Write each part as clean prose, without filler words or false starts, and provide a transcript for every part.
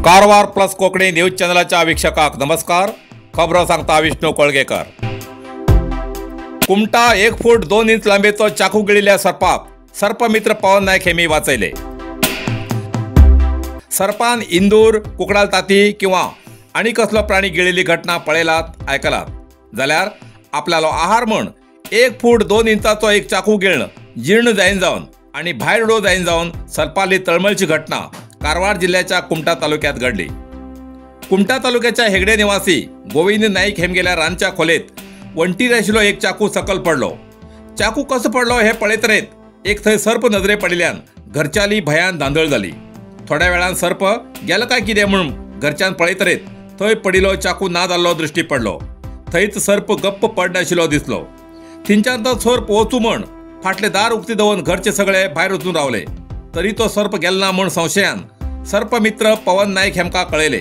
Karwar plus Konkani news चॅनलाच्या वीक्षकाक नमस्कार। खबरो सांगता विष्णू कोळगेकर। कुमटा 1 फूट 2 इंच लांबेचो चाकू गिळिल्ल्या सर्पाक सर्पमित्र पवन नायक हेमी वाचयले। सर्पान इंदूर, कुकडाल ताती किंवा आनी कसलो प्राणी गिळिल्ली घटना पळयलात आयकलात जाल्यार आपल्यालो आहार म्हण 1 फूट 2 इंचाचो एक चाकू गिळण जीर्ण जायन जावन आनी भायर उडो जायन जावन सर्पाली तळमळची घटना कारवार जिल्ह्याच्या कुमटा तालुक्यात घडली। कुमटा तालुक्याच्या हेगडे निवासी गोविंद नाईक हेमगेल्या रानच्या खोलेत वण्टीर आशिल्लो एक चाकू सकल पडलो। चाकू कसो पडलो हे पळयतरेत एक थंय सर्प नजरे पडिल्ल्यान घरच्याली भयान धांदळ जाली। थोड्या वेळान सर्प गेलो काय कितें म्हणून घरच्यान पळयतरेत थंय पडिल्लो चाकू ना जाल्लो दृष्टी पडलो। थंयच सर्प गप्प पडनाशिल्लो दिसलो। थंयच्यान तो सर्प वचूं म्हण फाटले दार उक्ती दवरून घरचे सगळे भायर वचून रावले तरी तो सर्प गेलो ना म्हण संशयान सर्पमित्र पवन नाईक हेमका कळयले।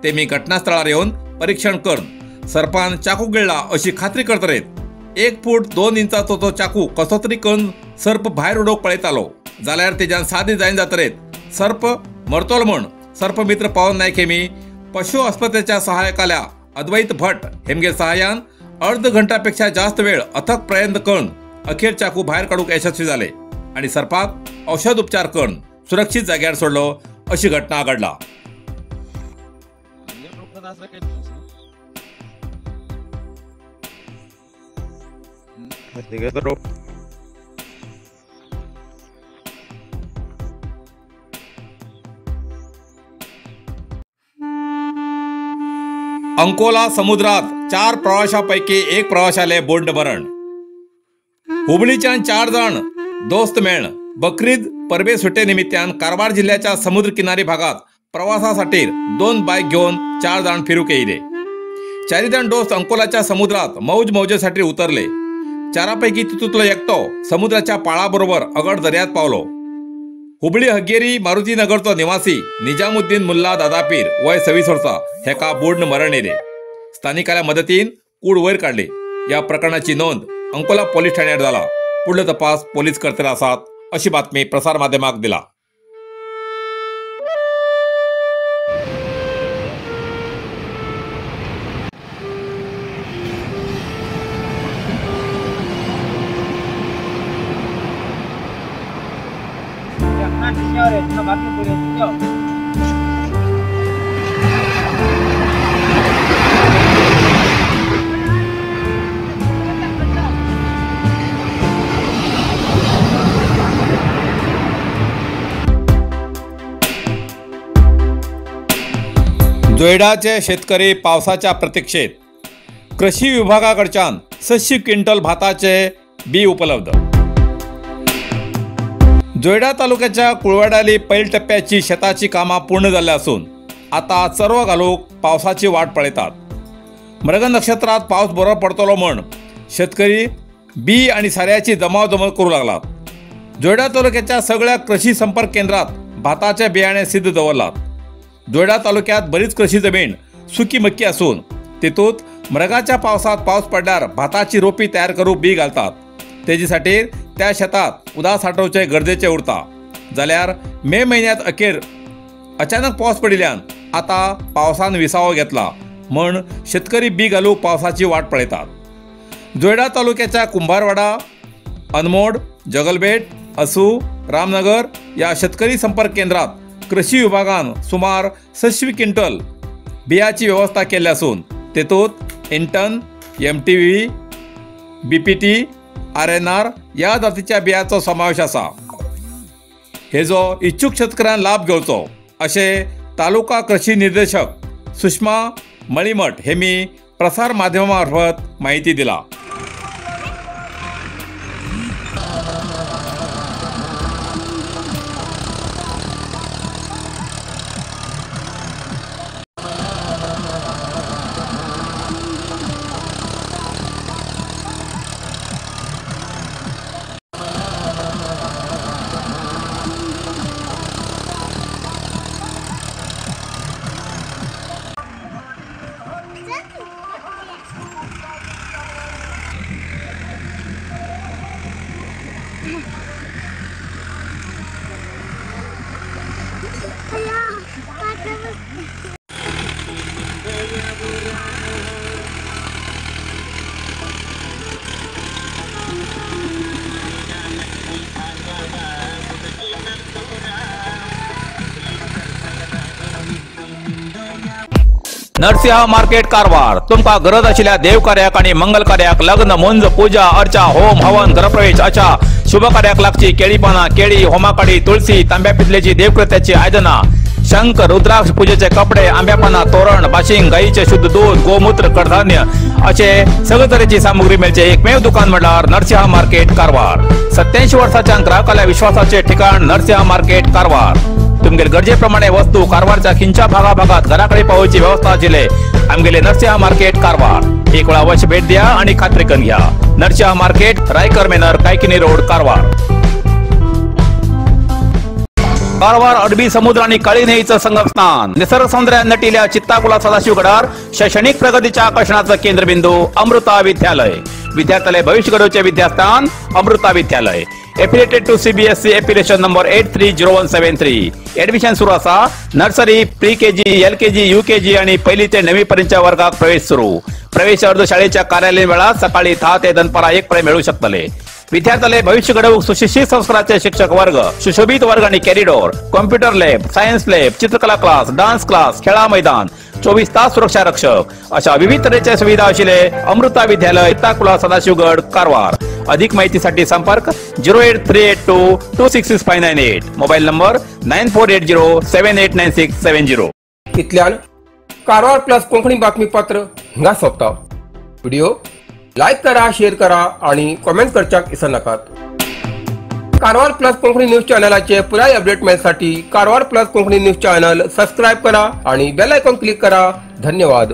ते मी घटनास्थळार येवन परीक्षण करून सर्पान चाकू गिळला अशी खात्री करतरेत 1 फूट 2 इंचाचो तो चाकू कसो तरी करून सर्प भायर उडोवंक पळयतालो जाल्यार तेज्यान सादी जायन जातरेत सर्प मरतलो म्हण सर्पमित्र पवन नाईक हेमी पशु आस्पत्रेच्या सहायकाल्या अद्वैत भट हेमगे सहाय्यान अर्ध घंटापेक्षा जास्त वेळ अथक प्रयत्न करून अखेर चाकू भायर काडूंक यशस्वी जाले आनी सर्पाक औषध उपचार करून सुरक्षित जाग्यार सोडलो अशी घटना घडला। अंकोला समुद्रात 4 प्रवाशापैकी 1 प्रवाशाले बोंड मरण। हुबळीच्यान 4 जण दोस्त मेळण बकरीद परबे सुट्टे निमित्तान कारवार जिल्ह्याच्या समुद्र किनारी भागात प्रवासासाठी 2 बाईक घेऊन 4 जण फिरूक येयले। 4 जण दोस्त अंकोलाच्या समुद्रात मौज मौजेसाठी उतरले। 4 पैकी तितूंतलो एकटो समुद्राच्या पाळाबरोबर अगड दर्यात पावलो। हुबळी हग्गेरी मारुती नगरचो निवासी निजामुद्दीन मुल्ला दादापीर वय 26 वर्सां हेका बुडून मरण येयलें। स्थानिकाल्या मदतीन कूड वयर काडली। या प्रकरणाची नोंद अंकोला पोलीस ठाण्यात जाला। पुढलो तपास पोलीस करतले आसात अशी बातमी प्रसार माध्यमाक दिला। जोयडाचे शेतकरी पावसाच्या प्रतीक्षेत। कृषी विभागाकडच्यान 600 क्विंटल भाताचे बी उपलब्ध। जोयडा तालुक्याच्या कुळवाडाली पैल टप्प्याची शेताची कामां पूर्ण जाल्ली आसून आता चरव घालूंक पावसाची वाट पळयतात। मृग नक्षत्रात पावस बरो पडतलो म्हण शेतकरी बी आनी साऱ्याची जमाव करूं लागलात। जोयडा तालुक्याच्या सगळ्या कृषी संपर्क केंद्रात भाताचे बियाणे सिद्ध दवरलात। जोयडा तालुक्यात बरीच कृषी जमीन सुकी मक्की असून तितूत मृगाच्या पावसात पावस पडल्यार भाताची रोपी तयार करूंक बी घालतात। तेजेसाठी त्या शेतात उदक साठोवचे गरजेचे उरता। जाल्यार मे म्हयन्यात अखेर अचानक पावस पडिल्ल्यान आता पावसान विसावो घेतला म्हण शेतकरी बी घालूंक पावसाची वाट पळयतात। जोयडा तालुक्याच्या कुंभारवाडा, अनमोड, जगलबेट, असू, रामनगर या शेतकरी संपर्क केंद्रात कृषी विभागान सुमार 600 क्विंटल बियाची व्यवस्था केल्ली आसून तेतूत इंटन, MTV, BPT, RNR या जातीच्या बियाचो समावेश आसा। हेजो इच्छुक शेतकऱ्यान लाभ घेवचो अशें तालुका कृषी निर्देशक सुषमा मळीमठ हेमी प्रसार माध्यमामार्फत माहिती दिला। नरसिंह मार्केट कारवार तुमकां गरज आशिल्ल्या देवकार्याक आनी मंगल कार्याक लग्न मुंज पूजा अर्चा होम हवन घरप्रवेश अशा शुभ कार्याक लागची केळी पानां केळी होमाकाडी तुळसी तांब्या पितलेची देवकृत्याची आयदनां शंख रुद्राक्ष पूजेचे कपडे आंब्या पानां तोरण बाशिंग गायीचे शुद्ध दूध गोमूत्र कडधान्य असे सगळे तरेची सामुग्री मेळचे एकमेव दुकान म्हळ्यार नरसिंह मार्केट कारवार। 87 वर्साच्या ग्राहकाल्या विश्वासाचे ठिकाण नरसिंह मार्केट कारवार। तुमगेले गरजेप्रमाणे वस्तू कारवारच्या खिंच्या भागाभागात घराकडे पावोवची व्यवस्था आशिल्ले आमगेले नरसिंह मार्केट कारवार। एक वेळा अवश्य भेट द्या आणि खात्री करून घ्या। Narasimha market, Raikar manor, Kaikini road, Karwar. Karwar अरबी समुद्र आणि काळी न्हंयेचं संगमस्थान निसर्ग सौंदर्यान नटिल्या चित्ताकुला सदाशिवगडार शैक्षणिक प्रगतीच्या आकर्षणाचं केंद्रबिंदू अमृता विद्यालय। विद्यार्थ्याले भविष्य घडवचे विद्यास्थान Amrita Vidyalaya. Affiliated to CBSE affiliation number 830173. Admission सुरू आसा। Nursery, pre KG, LKG, UKG आणि पहिली ते 9वी पर्यंतच्या वर्गात प्रवेश सुरू। प्रवेश अर्ज शाळेच्या कार्यालयीन वेळात सकाळी 10 ते दनपारा 1 पर्यंत मिळू शकतले। विद्यार्थ्याले भविष्य घडवूक सुशिक्षित संस्काराचे शिक्षक वर्ग, सुशोभित वर्ग आणि corridor, computer lab, science lab, चित्रकला क्लास, डान्स क्लास, खेळा मैदान, 24 तास सुरक्षा रक्षक अशा विविध तऱ्हेच्या सुविधा आशिल्ले अमृता विद्यालय, चित्ताकुला, सदाशिवगड, कारवार। अधिक माहितीसाठी संपर्क 08382 266598, मोबाईल नंबर 9480 789670। इतल्यान कारवार प्लस कोंकणी बातमीपत्र हिंगा सोंपता। व्हिडिओ लायक करा, शेअर करा आणि कॉमेंट करच्याक विसरनाकात। कारवार प्लस कोंकणी न्यूज चॅनलाचे पुराय update मेळसाठी Karwar plus Konkani news channel subscribe करा आणि बेल आयकॉन क्लिक करा। धन्यवाद।